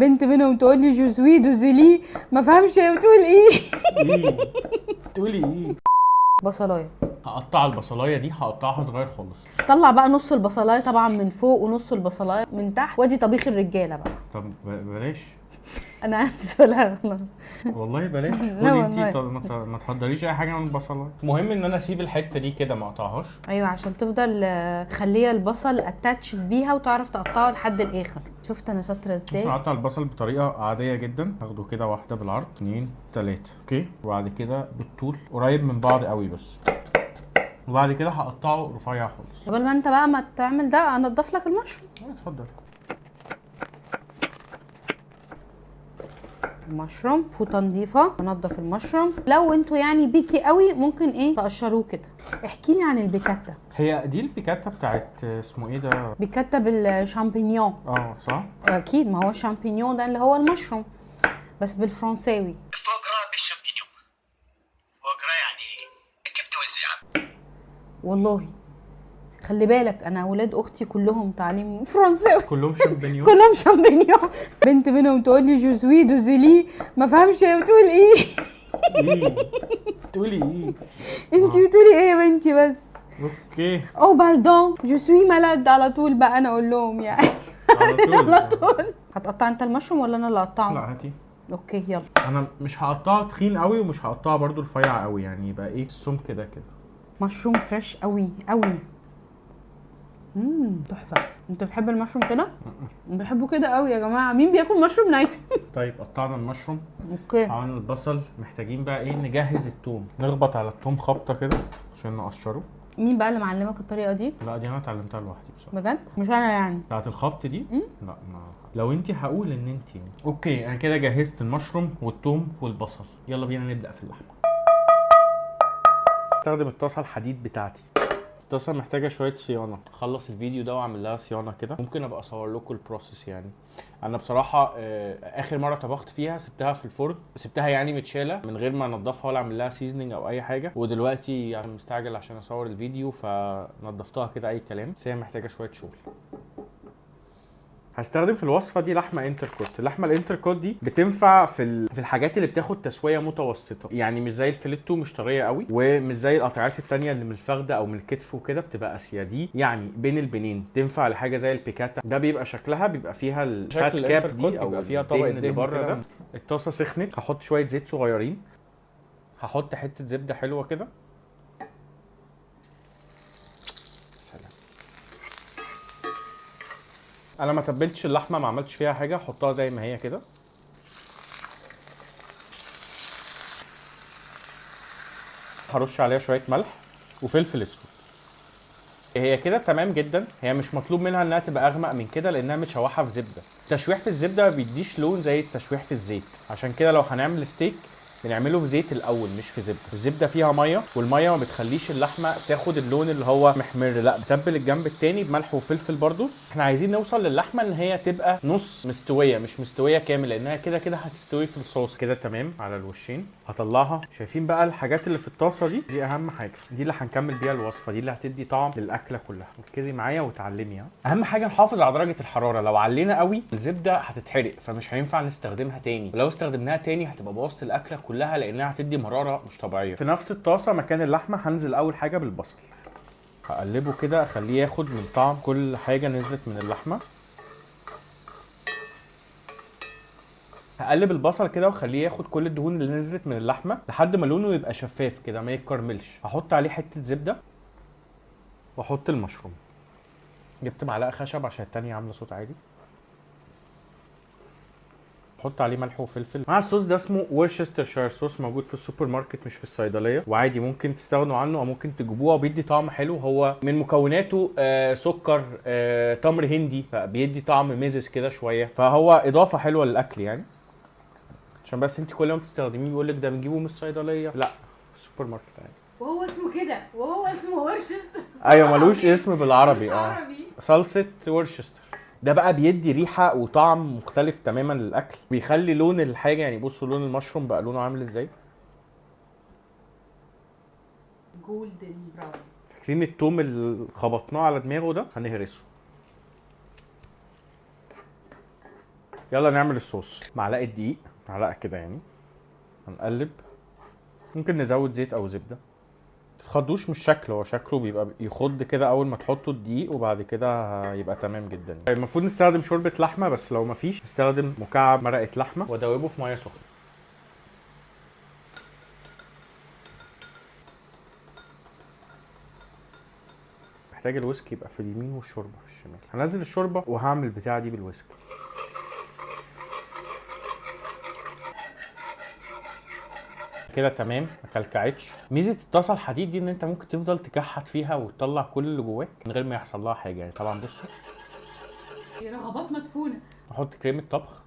بنت منهم تقول لي je suis désolée، ما فهمش هي بتقول ايه. ايه تقولي ايه؟ بصلايه. هقطع البصلايه دي، هقطعها صغير خالص. طلع بقى نص البصلايه طبعا من فوق ونص البصلايه من تحت، وادي طبيخ الرجالة بقى. طب بلاش. انا اسفه، لا غلط والله بلاش. لا خدي انتي. والله. طب ما تحضريش اي حاجة من البصلايه. المهم ان انا اسيب الحتة دي كده ما اقطعهاش. ايوه عشان تفضل خليه البصل attached بيها وتعرف تقطعه لحد الاخر. شفت انا شاطرة بص ازاي؟ انا هقطع البصل بطريقة عادية جدا، هاخده كده واحدة بالعرض، 2 3، okay، وبعد كده بالطول قريب من بعض قوي بس، وبعد كده هقطعه رفيع خالص. قبل ما انت بقى ما تعمل ده انضف لك المشروم. اتفضل. المشروم فوطه نظيفة، انضف المشروم. لو انتوا يعني picky قوي ممكن ايه تقشروه كده. احكي لي عن البيكاتا. هي دي البيكاتا بتاعت اسمه ايه ده؟ بيكاتا بالشامبينيون. صح؟ اكيد، ما هو الشامبينيون ده اللي هو المشروم بس بالفرنساوي. foie gras بالشامبينيون. foie gras يعني كبد وزيعة. والله خلي بالك انا ولاد اختي كلهم تعليم فرنساوي. كلهم شامبينيون. كلهم شامبينيون. بنت منهم تقول لي je suis désolée، ما فهمش هي بتقول ايه. ايه تقولي ايه؟ انتي بتقولي ايه يا بنتي بس؟ okay oh pardon je suis malade على طول بقى انا اقول لهم يعني. على طول. على طول. هتقطع انت المشروم ولا انا اللي اقطعه؟ لا هاتي. okay يلا. انا مش هقطعه تخين قوي ومش هقطعه برده رفيع قوي، يعني يبقى ايه السمك ده كده. مشروم fresh قوي قوي. تحفة. انت بتحب المشروم كده؟ بحبه كده قوي يا جماعة. مين بياكل مشروم نايف؟ طيب قطعنا المشروم. okay. عملنا البصل. محتاجين بقى ايه؟ نجهز التوم. نخبط على التوم خبطه كده عشان نقشره. مين بقى اللي معلمك الطريقة دي؟ لا دي انا اتعلمتها لوحدي بصراحة. بجد؟ مش انا يعني. بتاعت الخبط دي؟ لا ما لو انت هقول ان انت okay. انا كده جهزت المشروم والتوم والبصل. يلا بينا نبدا في اللحمة. استخدم الطاسه الحديد بتاعتي. الطاسه محتاجه شوية صيانة. اخلص الفيديو ده واعمل لها صيانة كده، ممكن ابقى اصور لكم ال process يعني. انا بصراحة اخر مرة طبخت فيها سبتها في الفرن، سبتها يعني متشاله من غير ما انضفها ولا اعمل لها seasoning او اي حاجة، ودلوقتي يعني مستعجل عشان اصور الفيديو فنضفتها كده اي كلام، بس هي محتاجه شوية شغل. هستخدم في الوصفة دي لحمه entrecôte. اللحمة ال entrecôte دي بتنفع في الحاجات اللي بتاخد تسويه متوسطه، يعني مش زي الفيليتو مش طرية قوي، ومش زي القطعات التانية اللي من الفخده او من الكتف وكده بتبقى قاسية. دي يعني بين البنين، تنفع لحاجة زي البيكاتا. ده بيبقى شكلها بيبقى فيها ال fat cap دي او بيبقى فيها طبقه اللي بره ده. الطاسه سخنت، هحط شوية زيت صغيرين، هحط حتة زبدة حلوة كده. سلام. انا ما تبلتش اللحمة، ما عملتش فيها حاجة، حطها زي ما هي كده. هرش عليها شوية ملح وفلفل اسود. هي كده تمام جدا. هي مش مطلوب منها انها تبقى اغمق من كده لانها متشوحه في زبدة. التشويح في الزبدة ما بيديش لون زي التشويح في الزيت، عشان كده لو هنعمل ستيك بنعمله في زيت الاول مش في زبدة. الزبدة فيها مية، والمية ما بتخليش اللحمة تاخد اللون اللي هو محمر، لا بتبل الجنب التاني بملح وفلفل برضو. احنا عايزين نوصل للحمه ان هي تبقى نص مستوية مش مستوية كامل، لانها كده كده هتستوي في الصوص كده. تمام على الوشين. هطلعها. شايفين بقى الحاجات اللي في الطاسه دي؟ دي اهم حاجة، دي اللي هنكمل بيها الوصفة، دي اللي هتدي طعم للاكله كلها. ركزي معايا وتعلمي. اهم حاجة نحافظ على درجه الحرارة. لو علينا قوي الزبدة هتتحرق فمش هينفع نستخدمها تاني، ولو استخدمناها تاني هتبقى بوظت الاكلة كلها لانها هتدي مرارة مش طبيعية. في نفس الطاسه مكان اللحمة هنزل اول حاجة بالبصل، هقلبه كده اخليه ياخد من طعم كل حاجة نزلت من اللحمة. هقلب البصل كده واخليه ياخد كل الدهون اللي نزلت من اللحمة لحد ما لونه يبقى شفاف كده ما يتكرملش. هحط عليه حتة زبدة واحط المشروم. جبت معلقه خشب عشان التانية عامله صوت عالي. حط عليه ملح وفلفل. مع الصوص ده اسمه Worcestershire sauce، موجود في السوبر ماركت مش في الصيدلية، وعادي ممكن تستغنوا عنه او ممكن تجيبوه، وبيدي طعم حلو. هو من مكوناته سكر، تمر هندي، فبيدي طعم مزز كده شوية، فهو اضافه حلوة للاكل يعني. عشان بس انت كل يوم تستخدميه بيقول لك ده بنجيبه من الصيدلية، لا السوبر ماركت عادي. وهو اسمه كده، وهو اسمه ورشستر. ايوه ملوش اسم بالعربي. صلصه ورشستر. ده بقى بيدي ريحه وطعم مختلف تماما للاكل، بيخلي لون الحاجة يعني بصوا لون المشروم بقى لونه عامل ازاي، golden brown. فاكرين التوم اللي خبطناه على دماغه ده؟ هنهرسه. يلا نعمل الصوص. معلقه دقيق، معلقه كده يعني، هنقلب. ممكن نزود زيت او زبدة. تتخضوش من الشكل، هو شكله بيبقى يخض كده اول ما تحطوا الدقيق، وبعد كده هيبقى تمام جدا. المفروض نستخدم شوربة لحمه، بس لو مفيش نستخدم مكعب مرقه لحمه وادوبه في مية سخنة. محتاج ال whisk يبقى في اليمين والشوربه في الشمال. هنزل الشوربة وهعمل البتاعه دي بال whisk. كده تمام، ما كلكعتش. ميزة الطاسه الحديد دي ان انت ممكن تفضل تكحت فيها وتطلع كل اللي جواك من غير ما يحصل لها حاجة يعني. طبعا بصوا، رغبات مدفونة. نحط كريمة طبخ.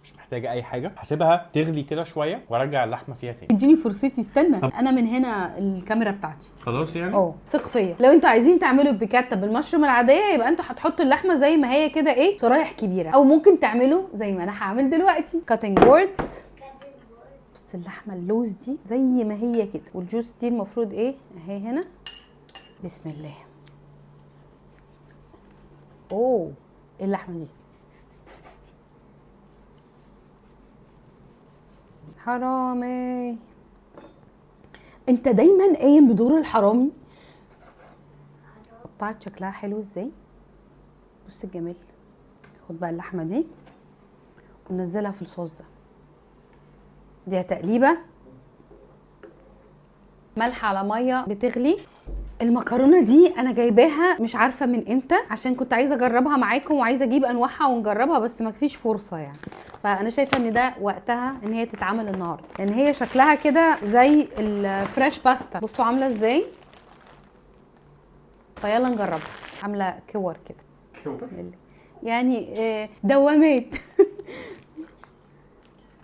مش محتاجه اي حاجة، هسيبها تغلي كده شوية وارجع اللحمة فيها تاني. اديني فرصتي، استنى. طب انا من هنا الكاميرا بتاعتي خلاص يعني، ثق فيا. لو انتوا عايزين تعملوا البيكاتا بالمشروم العادية يبقى انتوا هتحطوا اللحمة زي ما هي كده، ايه، شرايح كبيرة، او ممكن تعملوا زي ما انا هعمل دلوقتي cutting board. بص اللحمة اللوز دي زي ما هي كده، وال juice دي المفروض ايه اهي هنا. بسم الله. اوه، ايه اللحمة دي؟ حرامي، انت دايما قايم بدور الحرامي. قطعت شكلها حلو ازاي، بص الجمال. خد بقى اللحمة دي ونزلها في الصوص ده، دي تقليبه. ملح على مية بتغلي. المكرونه دي انا جايباها مش عارفه من امتى، عشان كنت عايزه اجربها معاكم وعايزه اجيب انواعها ونجربها، بس ما فيش فرصة يعني. فانا شايفه ان ده وقتها ان هي تتعمل النهارده، لان هي شكلها كده زي ال fresh pasta. بصوا عامله ازاي، فيلا نجربها. عامله كور كده يعني دوامات.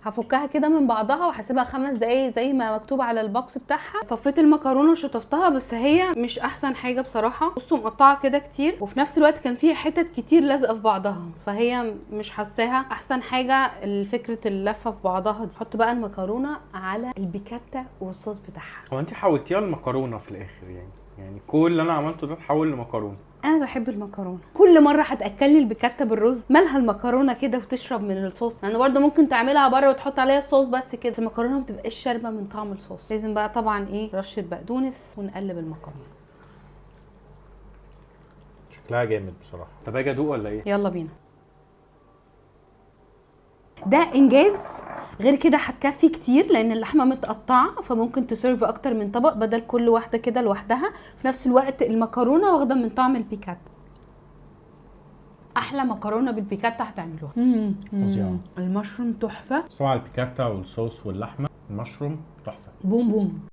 هفكها كده من بعضها وهسيبها 5 دقايق زي ما مكتوب على ال box بتاعها. صفيت المكرونه وشطفتها، بس هي مش احسن حاجة بصراحة. بصوا مقطعه كده كتير، وفي نفس الوقت كان فيها حتت كتير لازقه في بعضها، فهي مش حاساها احسن حاجة فكرة اللفة في بعضها دي. حط بقى المكرونه على البيكاتا والصوص بتاعها. هو انت حولتيها لمكرونه في الاخر يعني كل اللي انا عملته ده اتحول لمكرونه. انا بحب المكرونه. كل مرة هتاكلني البيكاتا بالرز، مالها المكرونه كده وتشرب من الصوص؟ انا برده ممكن تعملها بره وتحط عليها الصوص بس كده، بس المكرونه ما بتبقاش شاربه من طعم الصوص. لازم بقى طبعا ايه، رشه بقدونس ونقلب المكرونه. شكلها جامد بصراحة. طب اجي ادوق ولا ايه؟ يلا بينا. ده انجاز. غير كده هتكفي كتير لان اللحمة متقطعه، فممكن ت serve اكتر من طبق بدل كل واحدة كده لوحدها. في نفس الوقت المكرونه واخده من طعم البيكاتا. احلى مكرونه بالبيكاتا هتعملوها. فظيعة. المشروم تحفة. طبعا البيكاتا والصوص واللحمة، المشروم تحفة. بوم بوم.